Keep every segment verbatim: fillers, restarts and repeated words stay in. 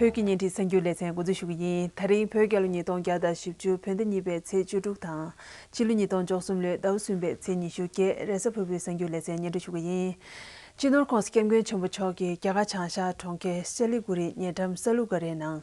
བོད་ཀྱི་བརྙན་འཕྲིན་གསར་འགྱུར་ལེ་ཚན་འགོ་འཛུགས་ཞུ་གི་ཡིན། ད་རིང་བོད་རྒྱལ་ལོ་ཉིས་སྟོང་བརྒྱ་དང་བཞི་བཅུ་བོད་ཟླ་གཉིས་པའི་ཚེས་བཅུ་དྲུག་དང་། ཕྱི་ལོ་ཉིས་སྟོང་བཅུ་གསུམ་ལོའི་ཟླ་བ་གསུམ་པའི་ཚེས་ཉི་ཤུ་བརྒྱད། རེས་གཟའ་ཕུར་བུའི་གསར་འགྱུར་ལེ་ཚན་སྙན་སྒྲོན་ཞུ་གི་ཡིན། སྤྱི་ནོར་༸གོང་ས་༸སྐྱབས་མགོན་ཆེན་པོ་མཆོག་གིས་རྒྱ་གར་བྱང་ཤར་གྲོང་ཁྱེར་སི་ལི་གུ་རིའི་ཉེ་འགྲམ་ས་ལུ་ག་རེ་ནང་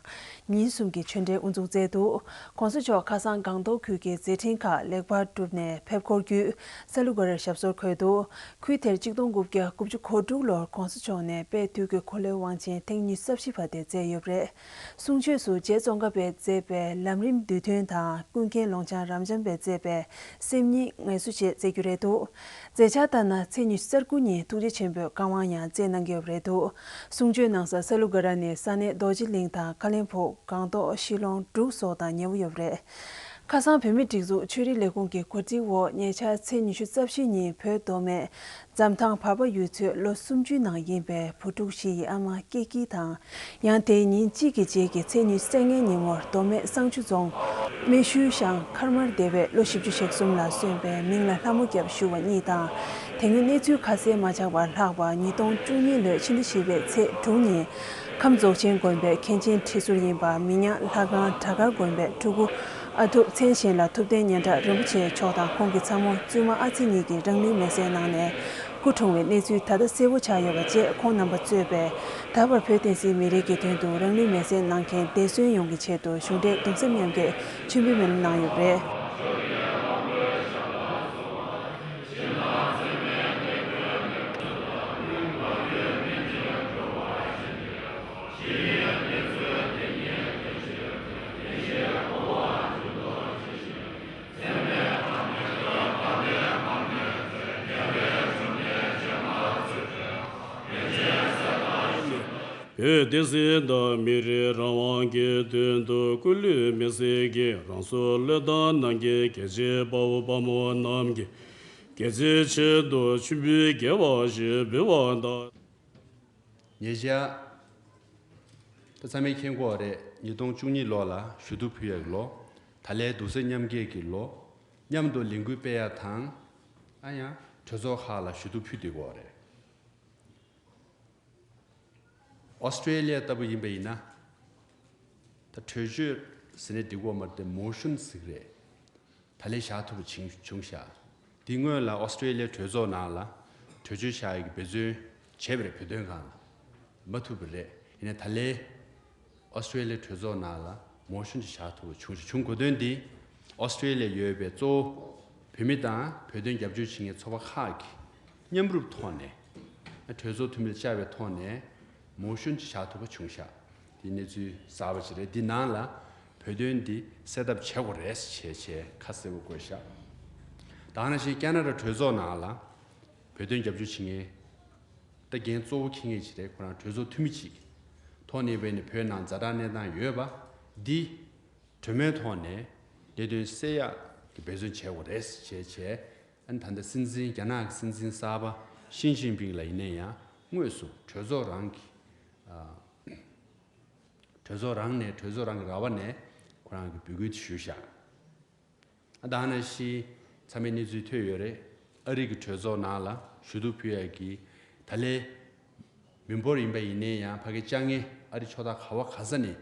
ཉིན་གསུམ་གྱི་ཆོས་འབྲེལ་དབུ་འཛུགས་མཛད་འདུག། ༸གོང་ས་མཆོག་ཁ་སང་སྒང་ཏོག་ཁུལ་གྱི་མཛད་འཕྲིན་ཁག་ལེགས་པར་གྲུབ་ནས་ཕེབས་འཁོར་བརྒྱུད་ས་ལུ་ག་རེར་ཞབས་སོར་འཁོད་འདུག། ཁུལ་དེར་ཆིག་སྟོང་དགུ་བརྒྱ་དགུ་བཅུ་གོ་དྲུག་ལོར་༸གོང་ས་མཆོག་ནས་དཔལ་དུས་ཀྱི་འཁོར་ལོའི་དབང་ཆེན་ཐེངས་ཉི་ཤུ་རྩ་བཞི་པ་དེ་མཛད་ཡོད་པ་རེད། གསུང་ཆོས་སུ་རྗེ་ཙོང་ཁ་པས་མཛད་པའི་ལམ་རིམ་བསྡུས་དོན་དང་ཀུན་མཁྱེན་ལོང་ཅཱ་རབ་འབྱམས་པས་མཛད་པའི་སེམས་ཉིད་ངལ་གསོ་བཅས་མཛད་རྒྱུ་རེད་འདུག། མཛད་འཆར་ལྟར་ན་ཚེས་ཉི་ཤུ་རྩ་དགུ་ཉིན་ཐུགས་རྗེ་ཆེན་པོའི་བཀའ་དབང་ཡང་སྩལ་གནང་གི་ཡོད་པ་རེད་འདུག། གསུང་ཆོས་གནང་ས་ས་ལུ་ག་ར་ནི་ས་གནས་རྡོ་རྗེ་གླིང་དང་ཀ་ལོན་སྦུག། སྒང་ཏོག། ཤི་ལོང་། འབྲུག་སོགས་དང་ཉེ་བོ་ཡོད་པ་རེད། ཁ་སང་བོད་མིའི་སྒྲིག་འཛུགས་ཆོས་རིག་ལས་ཁུངས་ཀྱི་གོ་སྒྲིག་འོག་ཉེ་ཆར་ཚེས་ཉི་ཤུ་རྩ་བཞི་ཉིན་བོད་མདོ་སྨད་འཛམ་ཐང་བར་པ་ཡུལ་ཚོའི་ལོ་སུམ་ཅུའི་ནང་ཡིན་པའི་བུ་ཕྲུག་བཞི་ཡི་ཨ་མ་ཀེ་ཀི་དང་། ཡང་དེའི་ཉིན་གཅིག་གི་རྗེས་ཀྱི་ཚེས་ཉི་ཤུ་རྩ་ལྔའི་ཉིན་མོར་མདོ་སྨད་བསང་ཆུ་རྫོང་སྨད་ཤུལ་ཤང་མཁར་དམར་སྡེ་བའི་ལོ་བཞི་བཅུ་ཞེ་གསུམ་ལ་སོན་པའི་མིང་ལ་ལྷ་མོ་སྐྱབས་ཞུ་བ་གཉིས་དང་། དེ་སྔོན་གནས་ཚུལ་ཁ་གསལ་མ་ཆགས་པར་ལྷག་པ་ཉིས་སྟོང་བཅུ་གཉིས་ལོའི་ཕྱི་ཟླ་བཞི་པའི་ཚེས་དྲུག་ཉིན་ཁམས་རྫོགས་ཆེན་དགོན་པའི་མཁན་ཆེན་ཁྲི་ཟུར་ཡིན་པ་མི་ཉག་ལྷ་ཁང་བྲག་དཀར་དགོན་པའི་ཕྲུ་གུ་ཨ་ཐུབ་མཚན་གཞན་ལ་ཐུབ་བསྟན་སྙན་གྲགས་རིན་པོ་ཆེ་མཆོག་དང་ཁོང་གི་ཚ་མོ་བཙུན་མ་ཨ་ཙི་གཉིས་ཀྱིས་རང་ལུས་མེར་སྲེག་གནང་ནས་སྐུ་གྲོངས་པའི་གནས་ཚུལ་ད་ལྟ་གསལ་པོ་ཆགས་ཡོད་པ་བཅས་ཁོང་རྣམ་པ་གཙོས་པའི་ད་བར་བོད་བསྟན་སྲིད་མི་རིགས་ཀྱི་དོན་དུ་རང་ལུས་མེར་སྲེག་གནང་མཁན་འདས་གསོན་ཡོངས་ཀྱི་ཆེད་དུ་གཞུང་འབྲེལ་གདུང་སེམས་མཉམ་སྐྱེད་མཆོད་འབུལ་སྨོན་ལམ་གནང་ཡོད་པ་རེད། བོད་བསྟན་སྲིད་དང་མི་རིགས་རང་དབང་གི་དོན་དུ་སྐུ་ལུས་མེར་སྲེག་གིས་རང་སྲོག་བློས་བཏང་གནང་མཁན་རྒྱལ་གཅེས་དཔའ་བོ་དཔའ་མོ་རྣམས་ཀྱི་རྒྱལ་གཅེས་ཆེད་དུ་མཆོད་འབུལ་དགེ་བ་ཞིག་འབུལ་བ་དང་། ཉེ་ཆར། ད་ཚང་མས་མཁྱེན་གྱི་ཡོད་རེད། ཉིས་སྟོང་བཅུ་གཉིས་ལོ་ལ་ཞུ་གཏུག་ཕུལ་ཡག་གི་ལོ། ད་ལན་གདུང་སེམས་མཉམ་སྐྱེད་ཀྱི་ལོ། མཉམ་དུ་ལས་འགུལ་སྤེལ་ཡག་དང་། ཨ་ཡང་གྲོས་ཚོགས་ཁག་ལ་ཞུ་གཏུག་ཕུལ་བསྡད་ཀྱི་ཡོད་རེད། ཨོ་སི་ཀྲེ་ལི་ཡ་ལྟ་བུ་ཡིན་པ་ཡིན་ན། ད་གྲོས་ཆོད་ཟེར་ནས་འགྲིག་གི་ཡོད་མ་རེད་དེ། མོ་ཤོན་ཟེར་གི་རེད། ད་ལན་བཞག་ཐུབ་པ་བྱུང་བྱུང་ཤག། དེ་སྔོན་ལ་ཨོ་སི་ཀྲེ་ལི་ཡའི་གྲོས་ཚོགས་ནང་ལ་གྲོས་ཆོད་བཞག་ཡག་གི་འབད་བརྩོན་བྱས་པ་རེད། བོད་དོན་སྒང་ལ་མ་ཐུབ་པ་རེད། ཡིན་ནའི་ད་ལན་ཨོ་སི་ཀྲེ་ལི་ཡའི་གྲོས་ཚོགས་ནང་ལ་མོ་ཤོན་ཅིག་བཞག་ཐུབ་པ་བྱུང་ཤག། བྱུང་དགོས་དོན་འདི་ཨོ་སི་ཀྲེ་ལི་ཡ་ཡོད་པའི་གཙོ་བོ་བོད་མི་དང་བོད་དོན་རྒྱབ་སྐྱོར་བྱེད་མཁན་ཚོགས་པ་ཁག་གིས་མཉམ་རུབ་ཐོག་ནས་གྲོས་ཚོགས་འཐུས་མི་ལ་བཅར་བའི་ཐོག་ནས་མོ་ཤོན་ཅིག་བཞག་ཐུབ་པ་བྱུང་ཤག། དེ་གནས་ཚུལ་གསར་པ་ཅིག་རེད། འདི་ནང་ལ་བོད་དོན་འདི་སེལ་ཐབས་བྱེད་དགོས་རེད་ཅེས་བྱས་ཁ་གསལ་པོ་བཀོད་ཤག། ད་ག་ནང་བཞིན་ཁེ་ན་ཌ་གྲོས་ཚོགས་ནང་ལ་བོད་དོན་རྒྱབ་སྐྱོར་བྱེད་མཁན་ད་འགན་གཙོ་བོ་འཁྱེར་མཁན་ཅིག་རེད། ཁོ་རང་གྲོས་ཚོགས་འཐུས་མི་ཅིག་ཐོག་ནས་བྱས་ནས་བོད་ནང་ཛ་དྲག་གནས་སྟངས་ཡོད་པ་འདི་གྲོས་མོལ་ཐོག་ནས་ལས་དོན་སེལ་ཡག་གི་འབད་བརྩོན་བྱེད་དགོས་རེད་ཅེས་བྱས། ཨ་ནི་ད་ལྟ་སྲིད་འཛིན་རྒྱ་ནག་གི་སྲིད་འཛིན་གསར་པ་ཞི་ཅིན་ཕིང་ལ་ཡིན་ན་ཡང་དངོས་སུ་གྲོས་ཚོགས་རང་གི་ཨ། གྲོས་ཚོགས་རང་ནས་གྲོས་ཚོགས་རང་གི་ར་བ་ནས་ཁོ་རང་གི་འབོད་སྐུལ་དེ་ཞུས་ཤག། ཨ། ད་ག་ནང་བཞིན་ཚང་མས་གནས་ཚུལ་ཐོས་ཡོད་རེད། ཨ་རི་གི་གྲོས་ཚོགས་ནང་ལ་ཞུ་གཏུག་ཕུལ་ཡག་གི་ད་ལན་མི་འབོར་ཡིན་པ་ཡིན་ནའི་ཡང་ཕ་གི་དཔྱ་ངན་ཨ་རི་ཕྱོགས་མཐའ་ག་བ་ག་ས་ནས་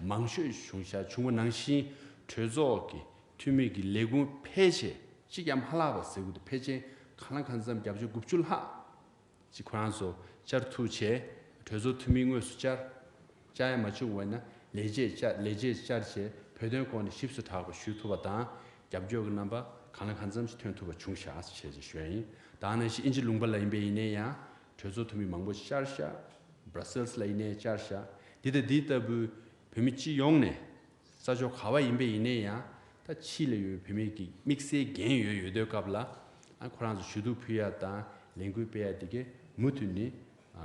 མང་ཤོས་བྱུང་ཤག། བྱུང་བ་ནང་བཞིན་གྲོས་ཚོགས་ཀྱི་འཐུས་མི་གི་ལས་ཁུངས་ཕལ་ཆེར་གཅིག་ཀྱང་མ་ལྷག་པ་ཟེར་དགོས་འདུག། ཕལ་ཆེར་གང་ལ་གང་འཚམ་བརྒྱད་ཅུ་དགུ་བཅུ་ལྷག་ཅིག་ཁོ་རང་ཚོ་བཅར་ཐུབ་བྱས། གྲོས་ཚོགས་འཐུས་མི་དངོས་སུ་བཅར། བཅར་ཡ་མ་བྱུང་བ་ཡིན་ན་ལས་བྱེད་བཅར། ལས་བྱེད་བཅར་བྱས་བོད་དོན་སྐོར་ནས་ཞིབ་ཏུ་དྲག་པ་ཞུ་ཐུབ་པ་དང་། རྒྱབ་སྐྱོར་གྱི་རྣམ་པ་གང་ལ་གང་འཚམ་ཞིག་ཐོན་ཐུབ་པ་བྱུང་ཤག་ཅེས་ཞུ་ཡ་ཡིན། ད་ག་ནང་བཞིན་དབྱིན་ཇི་ལུང་པ་ལ་ཡིན་པ་ཡིན་ནའི་ཡང་གྲོས་ཚོགས་འཐུས་མི་མང་པོ་བཅར་ཤག། སྦྲ་སེལ་སི་ལ་ཡིན་ནའི་བཅར་ཤག། འདི་དང་འདི་ལྟ་བུའི་བོད་མི་སྤྱི་ཡོངས་ནས་ས་ཕྱོགས་ག་བ་ཡིན་པ་ཡིན་ནའི་ཡང་ད་ཕྱི་ལ་ཡོད་བོད་མི་གི་དམིགས་བསལ་འགན་ཡོད་ཡོད་དུས་སྐབས་ལ། ཨ། ཁོ་རང་ཚོ་ཞུ་གཏུག་ཕུལ་ཡ་དང་ལས་འགུལ་སྤེལ་ཡ་དེ་གས་མུ་མཐུད་ནས་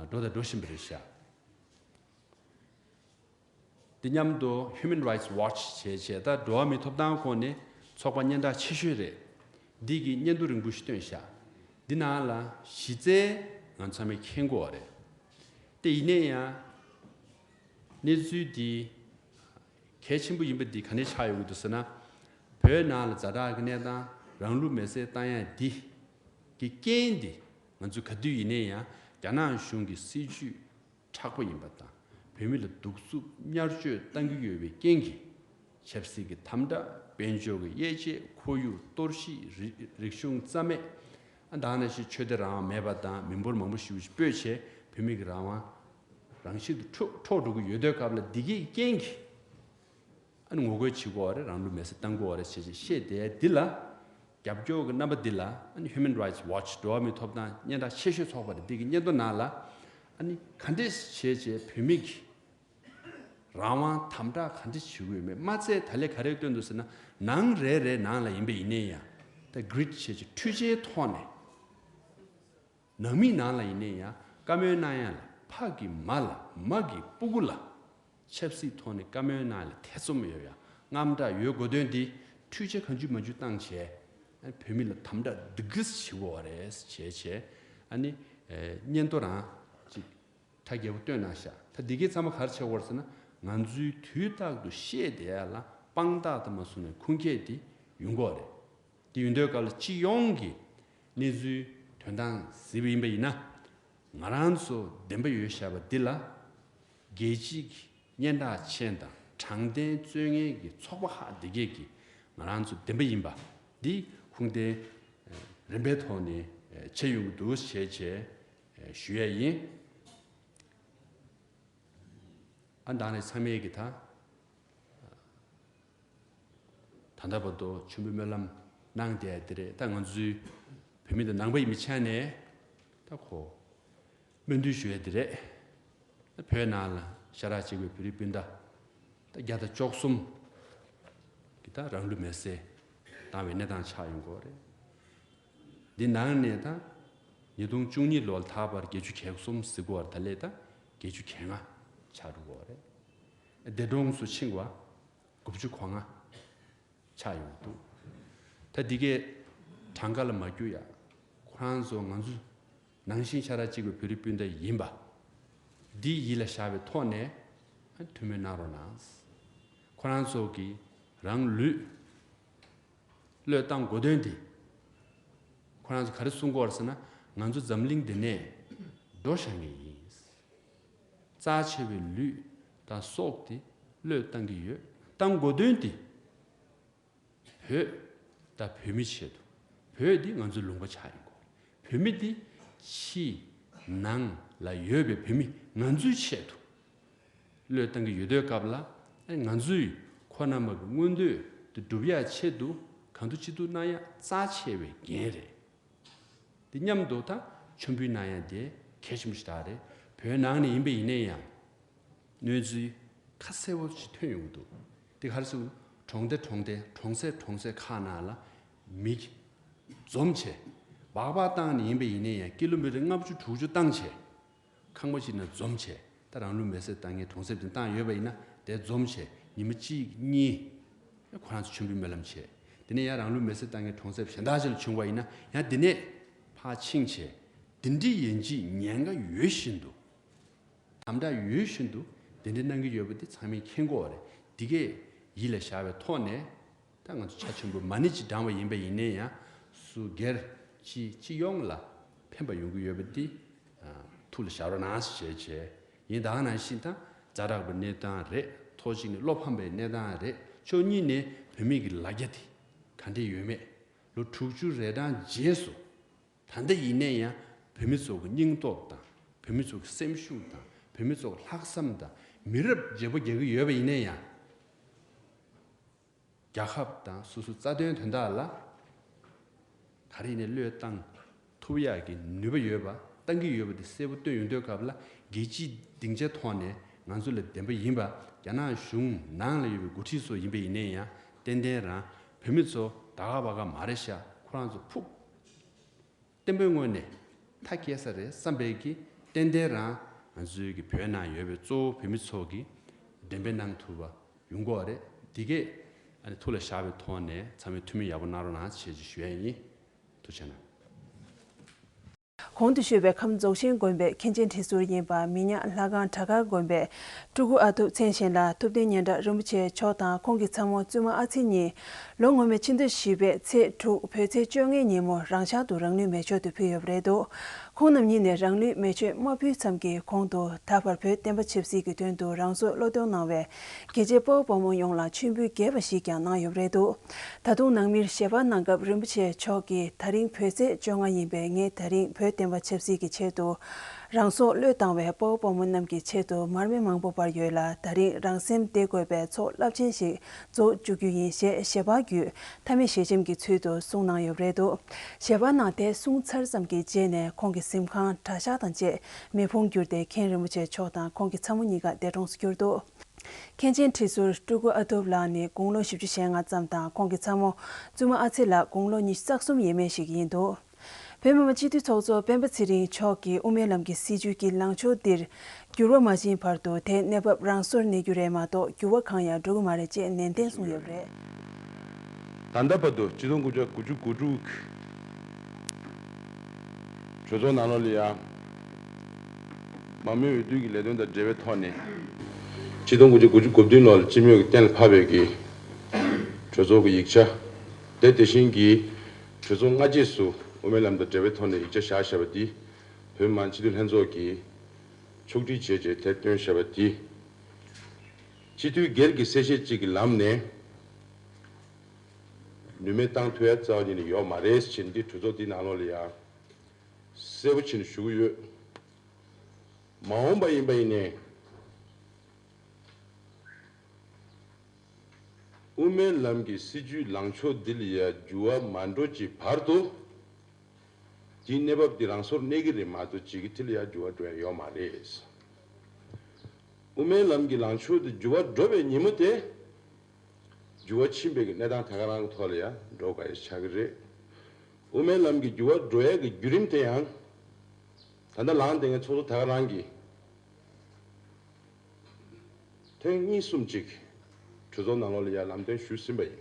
འགྲོ་དང་འགྲོ་བཞིན་པ་རེད་ཤག། འདི་མཉམ་དུ་Human Rights Watch བྱས་བྱས། ད་འགྲོ་བ་མིའི་ཐོབ་ཐང་སྐོར་ནས་ཚོགས་པ་སྙན་གྲགས་ཆེ་ཤོས་རེད། འདི་གི་སྙན་ཐོ་རིང་པོ་ཞིག་བཏོན་ཤག། འདི་ནང་ལ་གཞི་རྩའི་ང་ཚང་མས་མཁྱེན་གྱི་ཡོད་རེད། དེ་ཡིན་ནའི་ཡང་གནས་ཚུལ་འདི་གལ་ཆེན་པོ་ཡིན་པ་འདི་ག་ནས་ཆགས་ཡོང་གི་འདུག་ཟེར་ན། བོད་ནང་ལ་ཛ་དྲག་གི་གནས་སྟངས་རང་ལུས་མེར་སྲེག་བཏང་ཡ་འདི་གི་རྐྱེན་འདི་ང་ཚོས་ག་དུས་ཡིན་ནའི་ཡང་རྒྱ་ནག་གཞུང་གི་སྲིད་ཇུས་མཁྲེགས་པོ་ཡིན་པ་དང་། བོད་མི་ལ་གདུག་རྩུབ་བརྙས་བཅོས་བཏང་གི་ཡོད་པའི་རྐྱེན་གྱིས། ཆབ་སྲིད་ཀྱི་དམ་དྲག། དཔལ་འབྱོར་གྱི་དབྱེ་འབྱེད། ཁོར་ཡུག་གཏོར་བཤིག་རི་རིག་གཞུང་རྩ་མེད། ཨ་ད་ནང་བཞིན་ཆོས་དད་རང་དབང་མེད་པ་དང་མི་འབོར་མང་པོ་ཞེ་པོ་ཅིག་སྤོས་བྱས་བོད་མི་གི་རང་དབང་རང་བཞིན་དུ་འཕྲོག་འཕྲོག་འགྲོ་གི་ཡོད་དུས་སྐབས་ལ་འདི་གའི་རྐྱེན་གྱིས། ཨ་ནི་ངོ་རྒོལ་བྱེད་དགོས་པ་རེད། རང་ལུས་མེར་སྲེག་བཏང་དགོས་པ་རེད་ཅེས་བཤད་དེ་འདི་ལ། རྒྱབ་སྐྱོར་གྱི་རྣམ་པ་འདི་ལ་ཨ་ནི་Human Rights Watch འགྲོ་བ་མིའི་ཐོབ་ཐང་སྙན་གྲགས་ཆེ་ཤོས་ཚོགས་པ་རེད། འདི་གི་སྙན་ཐོ་ནང་ལ་ཨ་ནི་ག་འདྲས་བྱས་བྱས་བོད་མི་གི་རང་དབང་དམ་དྲག་ག་འདྲས་བྱེད་ཀྱི་ཡོད་མེད། མ་ཚད་ད་ལས་ག་རེ་སྟོན་འདུག་ཟེར་ན། ནང་རེ་རེ་ནང་ལ་ཡིན་པ་ཡིན་ནའི་ཡང་ད་གྷི་རིཌ་བྱས་བྱས་འཕྲུལ་ཆས་ཐོག་ནས། ནང་མི་ནང་ལ་ཡིན་ནའི་ཡང་བཀའ་མོལ་གནང་ཡ་ལ་ཕ་གི་མ་ལ་མ་གི་སྤུ་གུ་ལ་ཆབ་སྲིད་ཐོག་ནས་བཀའ་མོལ་གནང་ཡ་ལ་ཐེ་ཚོམ་ཡོད་ཡ། དངངས་སྐྲག་ཡོད་དགོས་དོན་འདི་འཕྲུལ་ཆས་གང་བྱུང་མང་བྱུང་བཏང་བྱས་བོད་མི་ལ་དམ་དྲག་སྡུག་གིས་བྱེད་དགོས་པ་རེད་བྱས་བྱས། ཨ་ནི་སྙན་ཐོ་རང་ཅིག་ཁྲ་རྒྱལ་པོ་བཏོན་གནང་ཤག་ད་འདི་གའི་ཚང་མ་ག་རེ་བྱེད་དགོས་རེད་ཟེར་ན། ང་ཚོའི་དུས་རྟག་ཏུ་བཤད་བསྡད་ཡ་ལ་དཔང་རྟགས་དང་མ་བཟུང་ནས་ཁུངས་སྐྱེལ་དེ་ཡོང་གི་ཡོད་རེད། དེ་ཡོང་དུས་སྐབས་ལ་སྤྱི་ཡོངས་ཀྱི་གནས་ཚུལ་དོན་དག་གཟིགས་པ་ཡིན་པ་ཡིན་ན། ང་རང་ཚོ་བདེན་པ་ཡོད་བཞག་པ་འདི་ལ་རྒྱལ་སྤྱིའི་སྙན་གྲགས་ཅན་དང་དྲང་བདེན་རྩོད་མཁན་གྱི་ཚོགས་པ་ཁག་འདི་གས་ཀྱིས་ང་རང་ཚོ་བདེན་པ་ཡིན་པ་འདི་ཁུངས་ལྡན་རིམ་པའི་ཐོག་ནས་བྱེད་ཡོང་གི་འདུག་ཞེས་བྱས་ཞུ་ཡ་ཡིན། ཨ་ནི་ད་ནས་ཚང་མས་ཀྱི་ད། ད་ལྟ་བར་དུ་མཆོད་འབུལ་སྨོན་ལམ་གནང་བསྡད་དེ་རེད། ད་ང་ཚོའི་བོད་མི་དང་ནང་པ་ཡིན་པའི་ཆ་ནས་ད་ཁོ་སྨོན་འདུན་ཞུ་ཡ་དེ་རེད། ད་བོད་ནང་ལ་ཤ་ཁྲག་གཅིག་པའི་བོད་རིགས་སྤུན་ཟླ་ད་བརྒྱ་དང་བཅུ་གསུམ་གྱིས་ད་རང་ལུས་མེར་སྲེག་བཏང་བའི་གནས་སྟངས་ཆགས་ཡོང་གི་ཡོད་རེད། འདི་ནང་ནས་ད་ཉིས་སྟོང་བཅུ་གཉིས་ལོ་ལ་ད་བར་བརྒྱད་ཅུ་གྱ་གསུམ་ཟེར་གོ་བར་ད་ལས་ད་བརྒྱད་ཅུ་གྱ་ལྔ་ཆགས་འགྲོ་གི་ཡོད་རེད། འདས་གྲོངས་སུ་ཕྱིན་པ་དགུ་བཅུ་གོ་ལྔ་ཆགས་ཡོང་གི་འདུག་ད་འདི་གས་གྲངས་ཀ་ལ་མ་གྱུར་ཡ། ཁོ་རང་ཚོ་ང་ཚོ་ནང་བཞིན་ཤ་ཁྲག་གཅིག་པའི་བོད་རིགས་སྤུན་ཟླ་ཡིན་པ་འདི་ཡིད་ལ་བཞག་པའི་ཐོག་ནས་ཐུགས་སྨོན་གནང་རོགས་གནང་། ཁོ་རང་ཚོ་གིས་རང་ལུས་བློས་བཏང་དགོས་དོན་དེ། ཁོ་རང་ཚོ་ག་རེ་གསུང་གི་ཡོད་རེད་ཟེར་ན། ང་ཚོ་འཛམ་གླིང་འདི་ནས་འགྲོ་བཞག་མཁན་ཡིན། རྩ་ཆེ་བའི་ལུས་དང་སྲོག་དེ་བློས་བཏང་གི་ཡོད། བཏང་དགོས་དོན་དེ་བོད་དང་བོད་མི་ཆེད་དུ། བོད་འདི་ང་ཚོའི་ལུང་པ་ཆགས་ཡིན་གོ། བོད་མི་འདི་ཕྱི་ནང་ལ་ཡོད་པའི་བོད་མི་ང་ཚོའི་ཆེད་དུ། བློས་བཏང་གི་ཡོད་དུས་སྐབས་ལ། ཨེ་ང་ཚོས་ཁོ་རྣམ་པ་གི་མངོན་འདོད་དེ་སྒྲུབ་ཡག་ཆེད་དུ་གང་ཐུབ་ཅི་ཐུབ་གནང་ཡག་རྩ་ཆེ་བའི་འགན་རེད། འདི་མཉམ་དུ་ད་མཆོད་འབུལ་གནང་ཡག་དེ་གལ་ཆེན་པོ་ཞིག་རེད། བོད་ནང་ནས་ཡིན་པ་ཡིན་ན་ཡང་གནས་ཚུལ་ཁ་གསལ་པོ་ཞིག་ཐོན་ཡོང་གི་འདུག་འདི་ག་རེ་ཟེར། གྲོང་སྡེ་གྲོང་སྡེ་གྲོང་གསེབ་གྲོང་གསེབ་ཁག་ནང་ལ་མི་འཛོམས་བྱས། སྦག་སྦག་བཏང་ནས་ཡིན་པ་ཡིན་ན་ཡང་ཀི་ལོ་མི་ཊར་ལྔ་བཅུ་དྲུག་ཅུ་བཏང་བྱས། ཁང་པ་ཞིག་ནང་འཛོམས་བྱས། ད་རང་ལུས་མེར་སྲེག་བཏང་མཁན་གྲོང་གསེབ་དེ་བཏང་ཡོད་པ་ཡིན་ན་དེ་འཛོམས་བྱས་ཉི་མ་གཅིག་གཉིས་ཁོ་རང་ཚོ་མཆོད་འབུལ་སྨོན་ལམ་བྱས། དེ་ནས་ཡང་རང་ལུས་མེར་སྲེག་བཏང་མཁན་གྲོང་གསེབ་གཞན་དག་ཅིག་ལ་བྱུང་བ་ཡིན་ན་ཡང་དེ་ནས་ཕར་ཕྱིན་བྱས། དེ་འདྲའི་ཡིན་གཅིག་ཉེན་ཁ་ཡོད་བཞིན་དུ། དམ་དྲག་ཡོད་བཞིན་དུ་དེ་འདྲའི་གནང་གི་ཡོད་པ་འདི་ཚང་མས་མཁྱེན་གྱི་ཡོད་རེད། འདི་གས་ཡིད་ལ་བཞག་པའི་ཐོག་ནས། ད་ང་ཚོ་ཆ་ཆེན་པོ་མ་ཎི་གཅིག་བགྲངས་པ་ཡིན་པ་ཡིན་ནའི་ཡང་སུ་སྒེར་གཅིག་སྤྱི་ཡོངས་ལ་ཕན་པ་ཡོང་གི་ཡོད་པ་འདི་ཐུགས་ལ་བཞག་རོགས་གནང་ཞེས་བྱས་ཡིན། ད་ག་ནང་བཞིན་ད་ཛ་དྲག་པའི་གནས་སྟངས་རེད། ཕྱོགས་གཅིག་ནས་བློ་ཕམ་པའི་གནས་སྟངས་རེད། ཕྱོགས་གཉིས་ནས་བོད་མི་གི་ལ་རྒྱ་དེ་ག་འདྲས་ཡོད་མེད། ལོ་དྲུག་ཅུ་རེ་གྲངས་རྗེས་སུ་ད་ལྟ་ཡིན་ནའི་ཡང་བོད་མི་ཚོ་གི་སྙིང་སྟོབས་དང་བོད་མི་ཚོ་གི་སེམས་ཤུགས་དང་བོད་མི་ཚོ་གི་ལྷག་བསམ་དང་མི་རབས་བརྗེ་པོ་རྒྱག་གི་ཡོད་པ་ཡིན་ནའི་ཡང་། རྒྱལ་ཁབ་དང་སོ་སོའི་རྩ་དོན་དོན་དག་ལ་ག་རེ་ཡིན་ནའི་བློས་བཏང་ཐུབ་ཡག་གི་ནུས་པ་ཡོད་པ་བཏང་གི་ཡོད་པ་དེ་གསལ་པོ་སྟོན་ཡོང་དུས་སྐབས་ལ་རྒྱལ་སྤྱིའི་སྡིངས་ཆའི་ཐོག་ནས་ང་ཚོ་ལ་བདེན་པ་ཡིན་པ་རྒྱ་ནག་གཞུང་ནང་ལ་ཡོད་པའི་འགོ་ཁྲིད་ཚོ་ཡིན་པ་ཡིན་ནའི་ཡང་ཏན་ཏན་རང་བོད་མི་ཚོ་ད་ག་བ་ག་མ་རེད་ཤག་ཁོ་རང་ཚོ་ཕུགས་བརྟན་པོའི་ངོས་ནས་མཐའ་སྐྱེལ་ས་རེད་བསམ་པའི་གི་ཏན་ཏན་རང་ང་ཚོའི་གི་བོད་ནང་ཡོད་པའི་གཙོ་བོ་བོད་མི་ཚོ་གི་འགྲེམས་སྤེལ་གནང་ཐུབ་པ་ཡོང་གི་ཡོད་རེད། འདི་གས་ཨ་ནི་ཐུགས་ལ་བཞག་པའི་ཐོག་ནས་ཚང་མས་ཐུགས་སྨོན་ཡག་པོ་གནང་རོགས་གནང་ཞེས་ཞུ་ཡ་ཡིན། ཐུགས་རྗེ་གནང་། གོང་དུ་ཞུས་པའི་ཁམས་རྫོགས་ཆེན་དགོན་པའི་མཁན་ཆེན་ཁྲི་ཟུར་ཡིན་པ་མི་ཉག་ལྷ་ཁང་བྲག་དཀར་དགོན་པའི་སྤྲུལ་སྐུ་ཨ་ཐུབ་མཚན་གཞན་ལགས་ཐུབ་བསྟན་སྙན་གྲགས་རིན་པོ་ཆེ་མཆོག་དང་ཁོང་གི་ཚ་མོ་བཙུན་མ་ཨ་ཚེ་གཉིས་ལོ་སྔོན་མའི་ཕྱི་ཟླ་བཞི་པའི་ཚེས་དྲུག་བོད་ཚེས་བཅོ་ལྔའི་ཉིན་མོ་རང་ཤག་ཏུ་རང་ལུས་མེ་མཆོད་དུ་ཕུལ་ཡོད་པ་རེད་འདུག་ཁོང་རྣམ་གཉིས་ནས་རང་ལུས་མེ་མཆོད་མ་ཕུལ་ཙམ་གྱི་གོང་དུ། ད་བར་བོད་བསྟན་པ་ཆབ་སྲིད་ཀྱི་དོན་དུ་རང་སྲོག་བློས་གཏོང་གནང་བའི་རྒྱལ་གཅེས་དཔའ་བོ་དཔའ་མོ་ཡོངས་ལ་མཆོད་འབུལ་རྒྱས་པ་ཞིག་ཀྱང་གནང་ཡོད་པ་རེད་འདུག་ད་དུང་ནང་མིར་ཞལ་པར་གནང་སྐབས། རིན་པོ་ཆེ་མཆོག་གིས། ད་རིང་བོད་ཚེས་བཅོ་ལྔ་ཡིན་པས། ངས་ད་རིང་བོད་བསྟན་པ་ཆབ་སྲིད་ཀྱི་ཆེད་དུ་རང་སྲོག་བློས་བཏང་བའི་དཔའ་བོ་དཔའ་མོ་རྣམས་ཀྱི་ཆེད་དུ་མར་མེ་མང་པོ་སྦར་ཡོད་ལ། ད་རིང་རང་སེམས་བདེ་དགོས་པའི་ཚོགས་རླབས་ཆེན་ཞིག་རྫོགས་བཅུག་རྒྱུ་ཡིན་ཞེས་ཞལ་པར་བརྒྱུད། མཐའ་མེད་ཞལ་ཆེམས་ཀྱི་ཚུལ་དུ་གསུངས་གནང་ཡོད་པ་རེད་འདུག་ཞལ་པར་ནང་དེ་གསུངས་ཚར་ཙམ་གྱི་རྗེས་ནས་ཁོང་གི་གཟིམ་ཁང་གྲྭ་ཤག་དང་བཅས་མེ་ཕུང་གྱུར་ཏེ། མཁན་རིན་པོ་ཆེ་མཆོག་དང་ཁོང་གི་ཚ་མོ་གཉིས་ཀ་འདས་གྲོངས་སུ་གྱུར་འདུག་མཁན་ཆེན་ཁྲི་ཟུར་སྤྲུལ་སྐུ་ཨ་ཐུབ་ལགས་ནི་དགུང་ལོ་བཞི་བཅུ་ཞེ་ལྔ་ཙམ་དང་། ཁོང་གི་ཚ་མོ་བཙུན་མ་ཨ་ཚེ་ལགས་དགུང་ལོ་ཉི་ཤུ་རྩ་གསུམ་ཡས་མས་ཤིག་ཡིན་འདུག་བོད་མི་མང་སྤྱི་འཐུས་ཚོགས་གཙོ་སྤེན་པ་ཚེ་རིང་མཆོག་གིས་དབུ་མའི་ལམ་གྱི་སྲིད་བྱུས་ཀྱི་ལངས་ཕྱོགས་འདིར་འགྱུར་བ་མ་ཕྱིན་བར་དུ། དེའི་གནས་བབ་རང་སོར་གནས་རྒྱུ་རེད་མ་གཏོགས། འགྱུར་བ་གང་ཡང་འགྲོ་གི་མ་རེད་ཅེས་ནན་ཏན་གསུངས་ཡོད་པ་རེད། ད་ལྟ་བར་དུ་ཆིག་སྟོང་དགུ་བརྒྱ་དགུ་བཅུ་གོ་དྲུག་གི་གྲོས་ཚོགས་ནང་ལོགས་ལ་ཡང་། མང་མོས་འོས་བསྡུ་གི་ལས་དོན་དང་འབྲེལ་བའི་ཐོག་ནས། ཆིག་སྟོང་དགུ་བརྒྱ་དགུ་བཅུ་གོ་བདུན་ལོར་སྤྱི་མོས་ཀྱིས་གཏན་ལ་ཕབ་པའི་གི་གྲོས་ཚོགས་ཀྱི་ཡིག་ཆ། དེ་དེ་བཞིན་གྱི་གྲོས་ཚོགས་སྔ་རྗེས་སུ་དབུ་མའི་ལམ་དང་འབྲེལ་བའི་ཐོག་ནས་ཡིག་ཆ་བཞག་བཞག་པ་འདི། བོད་མི་མང་སྤྱི་འཐུས་ལྷན་ཚོགས་ཀྱིས་ཕྱོགས་སྒྲིག་བྱས་རྗེས་དེབ་བཏོན་བཞག་པ་འདི། སྤྱི་འཐུས་སྒེར་གྱི་གསལ་བཤད་ཅིག་གི་ལམ་ནས་ནུས་མེད་བཏང་ཐུབ་ཡ་རྩ་བ་ཉིད་ནས་ཡོད་མ་རེད་ཟེར་ནས། འདི་གྲོས་ཚོགས་འདི་ནང་ལོགས་ལ་ཡང་གསལ་པོ་བྱས་ནས་ཞུ་གི་ཡོད། མ་འོངས་པ་ཡིན་པ་ཡིན་ནའི། དབུ་མའི་ལམ་གྱི་སྲིད་བྱུས་ལངས་ཕྱོགས་འདི་ལ་ཡ་འགྱུར་བ་མ་འགྲོ་ཅིག་བར་དུ། དེའི་གནས་བབ་འདི་རང་སོར་གནས་ཀྱི་རེད་མ་གཏོགས། ཅིག་གི་དེ་ལ་ཡ་འགྱུར་བ་འགྲོ་ཡ་ཡོད་མ་རེད། དབུ་མའི་ལམ་གྱི་ལངས་ཕྱོགས་འདི་འགྱུར་བ་འགྲོ་བའི་ཉིན་མོ་དེ། འགྱུར་བ་ཕྱིན་པའི་གི་གནས་སྟངས་ད་ག་རང་གི་ཐོག་ལ་ཡ་འགྲོ་དགའ་ཡ་ཆགས་ཀྱི་རེད། དབུ་མའི་ལམ་གྱི་འགྱུར་བ་འགྲོ་ཡ་གི་བརྒྱུད་རིམ་དེ་ཡང་། ད་ལྟ་ལངས་བསྡད་མཁན་ཚོགས་གཙོ་ད་ག་རང་གིས། ཐེངས་གཉིས་གསུམ་ཅིག་གྲོས་ཚོགས་ནང་ལོགས་ལ་ཡ་ལམ་སྟོན་ཞུས་ཟིན་པ་ཡིན།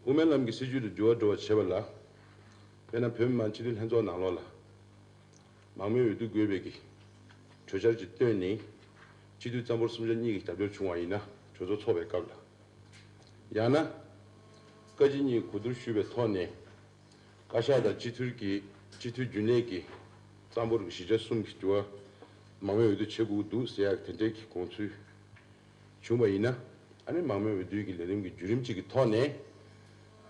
དབུ་མའི་ལམ་གྱི་སྲིད་བྱུས་ལ་འགྱུར་བ་འགྲོ་བ་བྱེད་པ་ལ། དཔེར་ན་བོད་མི་མང་སྤྱི་འཐུས་ལྷན་ཚོགས་ནང་ལོགས་ལ་མང་མོས་འོས་བསྡུ་དགོས་པའི་གི་གྲོས་འཆར་ཅིག་བཏོན་ནས། སྤྱི་འཐུས་རྩ་འབོར་སུམ་ཆ་གཉིས་ཀྱི་རྒྱབ་སྐྱོར་བྱུང་བ་ཡིན་ན། གྲོས་ཚོགས་འཚོགས་པའི་སྐབས་ལ། ཡང་ན། བཀའ་སྤྱི་གཉིས་གོ་བསྡུར་ཞུས་པའི་ཐོག་ནས། བཀའ་ཤག་དང་སྤྱི་འཐུས་ཀྱི་སྤྱི་འཐུས་རྒྱུན་ལས་ཀྱི་རྩ་འབོར་གྱི་བཞི་ཆ་གསུམ་གྱི་འགྱུར་བ། མང་མོས་འོས་བསྡུ་བྱེད་དགོས་ཀྱི་འདུག་ཟེར་ཡག་དེ་འདྲའི་གི་དགོངས་ཚུལ་བྱུང་བ་ཡིན་ན། ཨ་ནི་མང་མོས་འོས་བསྡུའི་གི་ལས་རིམ་གྱི་བརྒྱུད་རིམ་གཅིག་གི་ཐོག་ནས།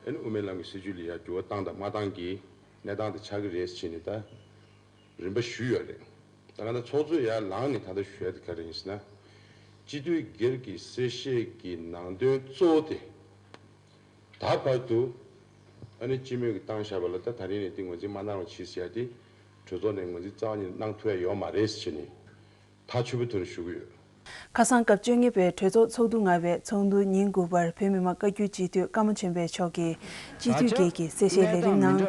ཨ་ནི་དབུ་མའི་ལམ་གྱི་སྲིད་བྱུས་ལ་ཡ་འགྱུར་བ་བཏང་དང་མ་བཏང་གི་གནས་སྟངས་དེ་ཆགས་ཀྱི་རེད་ཟེར་ནས་ད་རིམ་པ་ཞུས་ཡོད་རེད། ད་ག་ད་ཚོགས་གཙོས་ཡར་ལངས་ནས་ད་ལྟ་ཞུ་ཡ་དེ་ག་རེ་ཡིན་ཟེར་ན། སྤྱི་འཐུས་སྒེར་གྱི་གསལ་བཤད་ཀྱི་ནང་དོན་གཙོ་བོ་དེ། ད་བར་དུ་ཨ་ནི་སྤྱི་མོས་ཀྱིས་བཏང་བཞག་པ་ལ། ད་ད་རིང་ནས་དེ་ངོས་འཛིན་མ་གནང་བ་བྱེད་ཟེར་ཡ་དེ། གྲོས་ཚོགས་ནས་ངོས་འཛིན་རྩ་བ་ཉིད་ནས་གནང་ཐུབ་ཡ་ཡོད་མ་རེད་ཟེར་ནས་ཐག་ཆོད་པོའི་ཐོག་ནས་ཞུ་གི་ཡོད། ཁ་སང་སྐབས་བཅོ་ལྔ་པའི་གྲོས་ཚོགས་ཚོགས་དུས་ལྔ་པའི་ཚོགས་འདུ་ཉིན་དགུ་པར་བོད་མི་མང་བཀའ་བརྒྱུད་སྤྱི་འཐུས་ཀརྨ་ཆོས་འཕེལ་མཆོག་གིས། སྤྱི་འཐུས་སྒེར་གྱི་གསལ་བཤད་ལས་རིམ་ནང་།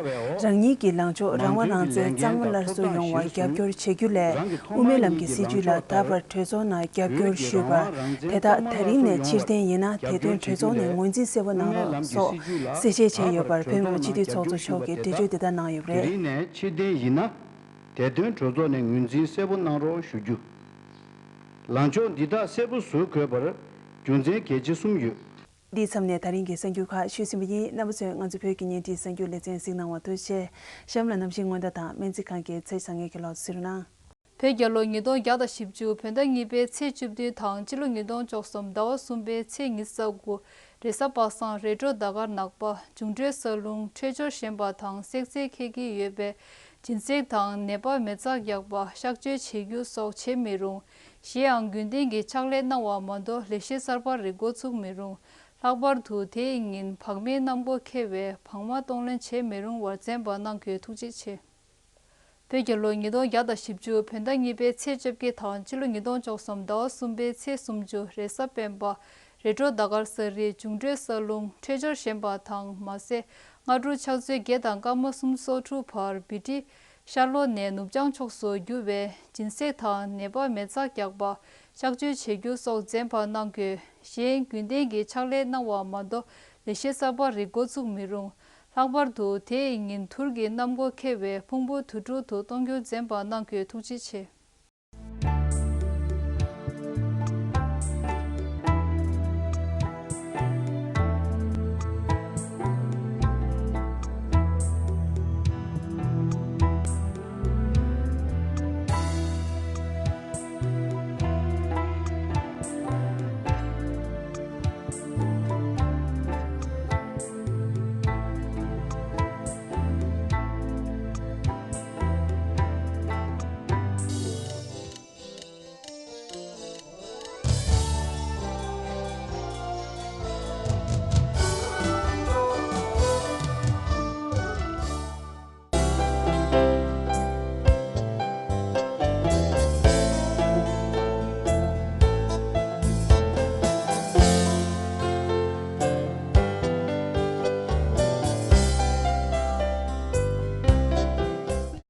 རང་ཉིད་ཀྱི་ལངས་ཕྱོགས་རང་དབང་རང་བཙན་གཙང་མ་སླར་གསོ་ཡོང་བར་རྒྱབ་སྐྱོར་བྱེད་རྒྱུ་ལས། དབུ་མའི་ལམ་གྱི་སྲིད་བྱུས་ལ་ད་བར་གྲོས་ཚོགས་ནང་རྒྱབ་སྐྱོར་ཞུས་པར། དེ་དག་ད་རིང་ནས་ཕྱིར་འཐེན་ཡིན་ན། དེ་དོན་གྲོས་ཚོགས་ནས་ངོས་འཛིན་གསལ་པོ་གནང་རོགས་སོགས་གསལ་བཤད་བྱས་ཡོད་པར། བོད་མི་མང་སྤྱི་འཐུས་ཚོགས་གཙོ་མཆོག་གིས་འགྲེལ་བརྗོད་འདི་ལྟར་གནང་ཡོད་པ་རེད། དེ་རིང་ནས་ཕྱིར་འཐེན་ཡིན་ན། དེ་དོན་གྲོས་ཚོགས་ནས་ངོས་འཛིན་གསལ་པོ་གནང་རོགས་ཞུ་རྒྱུ། ལངས་ཕྱོགས་འདི་དག་གསལ་པོ་བཟོ་དགོས་པར་རྒྱུ་མཚན་གལ་ཆེ་གསུམ་ཡོད། འདིའི་མཚམས་ནས་ད་རིང་གི་གསར་འགྱུར་ཁག་ཞུས་ཟིན་པ་ཡིན། རྣམ་པ་ཚོས་ང་ཚོ་བོད་ཀྱི་བརྙན་འཕྲིན་གསར་འགྱུར་ལེ་ཚན་གཟིགས་གནང་བར་ཐུགས་རྗེ་ཆེ། གཤམ་ལ་གནམ་གཤིས་སྔོན་བརྡ་དང་སྨན་རྩིས་ཁང་གི་ཚེས་བཟང་ངན་གྱི་ལོ་ཚོད་གཟིགས་རོགས་གནང་། བོད་རྒྱལ་ལོ་ཉིས་སྟོང་བརྒྱ་དང་བཞི་བཅུ་བོད་ཟླ་གཉིས་པའི་ཚེས་བཅུ་བདུན་དང་། སྤྱི་ལོ་ཉིས་སྟོང་བཅུ་གསུམ་ཟླ་བ་གསུམ་པའི་ཚེས་ཉི་ཤུ་རྩ་དགུ། རེས་གཟའ་པ་སངས། རེས་འགྲོགས་ཟླ་སྐར་ནག་པ། འབྱུང་འཕྲོད་ས་རླུང་། འཕྲོད་སྦྱོར་ཞན་པ་དང་སྲེག་རྫས་འཁྱེར་གྱི་ཡོད་པས། སྦྱིན་སྲེག་དང་ནད་པ་མེ་བཙའ་རྒྱག་པ། གཤག་བཅོས་བྱེད་རྒྱུ་སོགས་བྱེད་མི་རུང་། གཞན་ཡང་རྒྱུན་ལྡན་གྱི་ཕྱག་ལས་གནང་བ་མ་གཏོགས་ལས་གཞི་གསར་པ་རིགས་འགོ་ཚུགས་མི་རུང་། ལྷག་པར་དུ་དེའི་ཉིན་བག་མའི་གནམ་སྒོ་ཁེལ་བས་བག་མ་གཏོང་ལེན་བྱེད་མི་རུང་བར་འཛེམ་པ་གནང་དགོས། ཐུགས་རྗེ་ཆེ། བོད་རྒྱལ་ལོ་ཉིས་སྟོང་བརྒྱ་དང་བཞི་བཅུ་བོད་ཟླ་གཉིས་པའི་ཚེས་བཅོ་བརྒྱད་དང་། སྤྱི་ལོ་ཉིས་སྟོང་བཅུ་གསུམ་ཟླ་བ་གསུམ་པའི་ཚེས་སུམ་ཅུ། རེས་གཟའ་སྤེན་པ། རེས་འགྲོགས་ཟླ་སྐར་གསལ་རི། འབྱུང་འཕྲོད་ས་རླུང་། འཕྲོད་སྦྱོར་ཞན་པ་དང་མ་ཟད། སྔ་དྲོ་ཕྱག་ཚོད་བརྒྱད་དང་སྐར་མ་སུམ་ཅུ་སོ་དྲུག་བར་བི་ཊི་ཤར་ལྷོ་ནས་ནུབ་བྱང་ཕྱོགས་སུ་རྒྱུ་བས། སྦྱིན་སྲེག་དང་ནད་པ་མེ་བཙའ་རྒྱག་པ། གཤག་བཅོས་བྱེད་རྒྱུ་སོགས་འཛེམ་པ་གནང་དགོས། གཞན་རྒྱུན་ལྡན་གྱི་ཕྱག་ལས་གནང་བ་མ་གཏོགས་ལས་གཞི་གསར་པ་རིགས་འགོ་ཚུགས་མི་རུང་། ལྷག་པར་དུ་དེའི་ཉིན་དུར་གྱི་གནམ་སྒོ་ཁེལ་བས་ཕུང་པོ་དུར་ཁྲོད་དུ་གཏོང་རྒྱུ་འཛེམ་པ་གནང་དགོས། ཐུགས་རྗེ་ཆེ།